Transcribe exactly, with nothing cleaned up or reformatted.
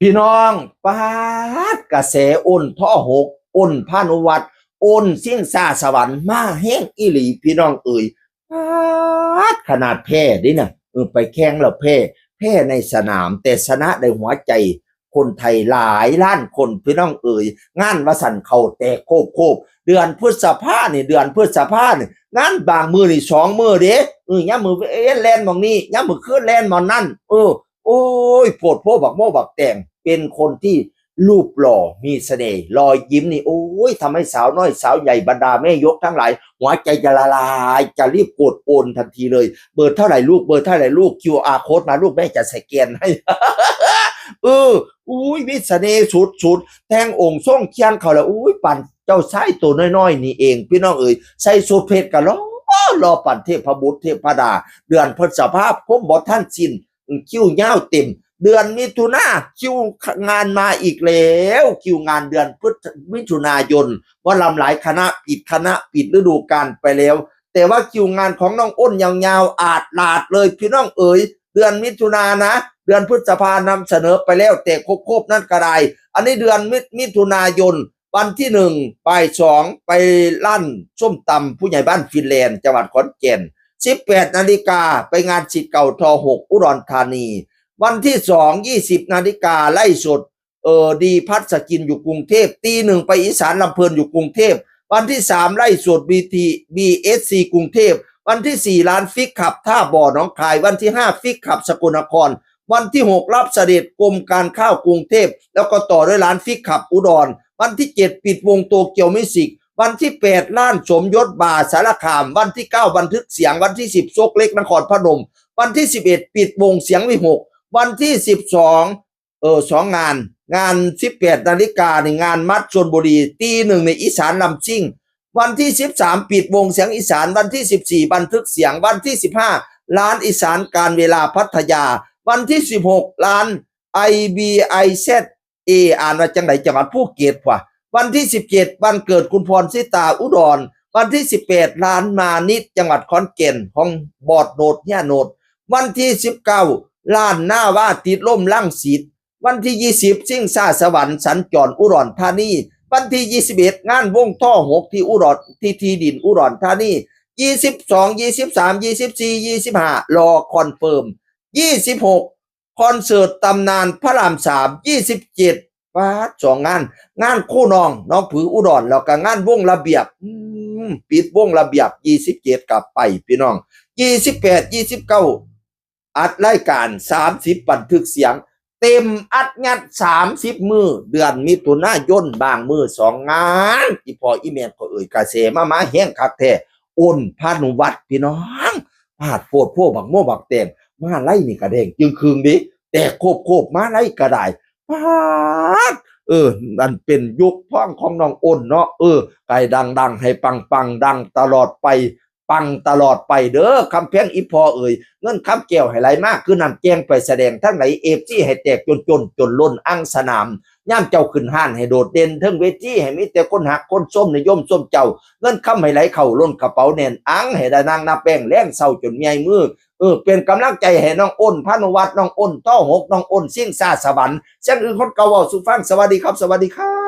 พี่น้อง ป๊าด กระแสอ้น ทอหก อ้น พานุวัฒน์ อ้น สิงสาสวรรค์ มาแฮงอีหลี พี่น้องเอ๋ย ป๊าด ขนาดแพ้เด้น่ะ เออ ไปแข่งแล้วแพ้ แพ้ในสนาม แต่ชนะได้หัวใจคนไทยหลายล้านคน พี่น้องเอ๋ย งานว่าซั่น เข้าแตกโคบๆ เดือนพฤษภานี่ เดือนพฤษภานี่ งานบางมื้อนี่สองมื้อเด้ เออ ยามมื้อเว้นแล่นหม่องนี้ ยามมื้อคืนแล่นหม่องนั้น เออ โอ้ย โพดโพบักโมบักแตง เป็นคนที่รูปหล่อ มีเสน่ห์ รอยยิ้มนี่ โอ้ย ทำให้สาวน้อยสาวใหญ่ บรรดาแม่ยกทั้งหลาย หัวใจจะละลาย จะรีบกดโอนทันทีเลย เบอร์เท่าไหร่ลูก เบอร์เท่าไหร่ลูก คิวอาร์ โค้ดมาลูก แม่จะสแกนให้ เออ อุ้ย มีเสน่ห์สุดๆ แต่งองค์ทรงเคียงเขาแล้ว อุ้ย ปานเจ้าชายตัวน้อยๆ นี่เอง พี่น้องเอ๋ย ใส่ชุดเพชรก็หล่อ หล่อปานเทพบุตรเทพดา เดือนพฤษภาคมบ่ทันสิ้น คิวยาวเต็ม เดือนมิถุนา คิวงานมาอีกแล้ว คิวงานเดือนพฤษ มิถุนายน หมอลำหลายคณะปิด คณะปิดฤดูกาลไปแล้ว แต่ว่าคิวงานของน้องอ้นยาวๆ อาดลาดเลย พี่น้องเอ๋ย เดือนมิถุนานะ เดือนพฤษภานำเสนอไปแล้ว แต่ครบๆ นั่นก็ได้ อันนี้เดือนมิ มิถุนายน วันที่หนึ่ง บ่ายสอง ไปร้านส้มตำผู้ใหญ่บ้านฟินแลนด์ จังหวัดขอนแก่น สิบแปดนาฬิกา ไปงานศิษย์เก่า ทอหก อุดรธานี วันที่สอง ยี่สิบนาฬิกา ไลฟ์สด เออ ดีพัฒน์สกินอยู่กรุงเทพ ตีหนึ่ง ไปอีสานลำเพลินอยู่กรุงเทพ วันที่สาม ไลฟ์สด บี ที บี เอส ซี กรุงเทพ วันที่สี่ ร้านฟิกขับท่าบ่อหนองคาย วันที่ห้า ฟิกขับสกลนคร วันที่หก รับเสด็จกรมการข้าวกรุงเทพ แล้วก็ต่อด้วยร้านฟิกขับอุดร วันที่เจ็ด ปิดวงโตเกียวมิวสิก วันที่แปด ร้านสมยศบาร์สารคาม วันที่เก้า บันทึกเสียง วันที่สิบ ซกเล็กนครพนม วันที่สิบเอ็ด ปิดวงเสียงวิหก วันที่สิบสอง เออ สองงาน งาน สิบแปดนาฬิกานี่ งานมัดชลบุรี ตีหนึ่ง ในอีสานลำซิ่ง วันที่สิบสาม ปิดวงเสียงอีสาน วันที่สิบสี่ บันทึกเสียง วันที่สิบห้า ร้านอีสานการเวลาพัทยา วันที่สิบหก ร้าน ไอ บี ไอ แซด เอ อ่านว่าจังได จังหวัดภูเก็ตว่ะ วันที่สิบเจ็ด วันเกิดคุณพรสิตาอุดร วันที่สิบแปด ร้านมานิด จังหวัดขอนแก่น ของบอสโนด เฮียโนด วันที่สิบเก้า ร้านหน้าว่าติดลมรังสิต วันที่ยี่สิบ สิงสาสวรรค์สัญจรอุดรธานี วันที่ยี่สิบเอ็ด งานวงทอหก ที่อุดร ที่ ที่ดินอุดรธานี ยี่สิบสอง ยี่สิบสาม ยี่สิบสี่ ยี่สิบห้า รอคอนเฟิร์ม ยี่สิบหก คอนเสิร์ตตำนานพระรามสาม ยี่สิบเจ็ด ป๊าด สองงาน งานคู่น้อง น้องผืออุดร แล้วก็งานวงระเบียบ อืม ปิดวงระเบียบ ยี่สิบเจ็ด กลับไป พี่น้อง ยี่สิบแปด ยี่สิบเก้า อัดรายการ สามสิบ บันทึกเสียง เต็มอัดยัด สามสิบ มื้อ เดือนมิถุนายน บางมื้อสองงาน อีพ่ออีแม่ก็เอ่ย กระแสมา มาแฮงคักแท้ อ้น พานุวัฒน์ พี่น้อง ป๊าด โพดโพบักโมบักแตง มาลัยนี่ก็แดงจึงครึงเด้ แตกโคบๆ มาลัยก็ได้ ป๊าด เออ นั่นเป็นยุคทองของน้องอ้นเนาะ เออ ไก่ดังๆ ให้ปังๆ ดังตลอดไป ปังตลอดไปเด้อ คำแพงอีพ่อเอ่ย เงินคำแก้วให้ไหลมา คือน้ำแกงไปแสดงทั้งไหน เอฟซี ให้แตกจนจน จนล้นอังสนาม ย่ามเจ้าขึ้นห้านให้โดดเด่น เทิงเวทีให้มีแต่คนฮักคนชม นิยมชมเจ้า เงินคำให้ไหลเข้าล้นกระเป๋าแน่นอัง ให้ได้นางนับแป้งแลงเศร้าจนเมื่อยมือ เออ เป็นกำลังใจให้น้องอ้น พานุวัฒน์ น้องอ้น ทอหก น้องอ้น สิงสาสวรรค์ เสียงอื่นคนเก่าเว้าสู่ฟัง สวัสดีครับ สวัสดีครับ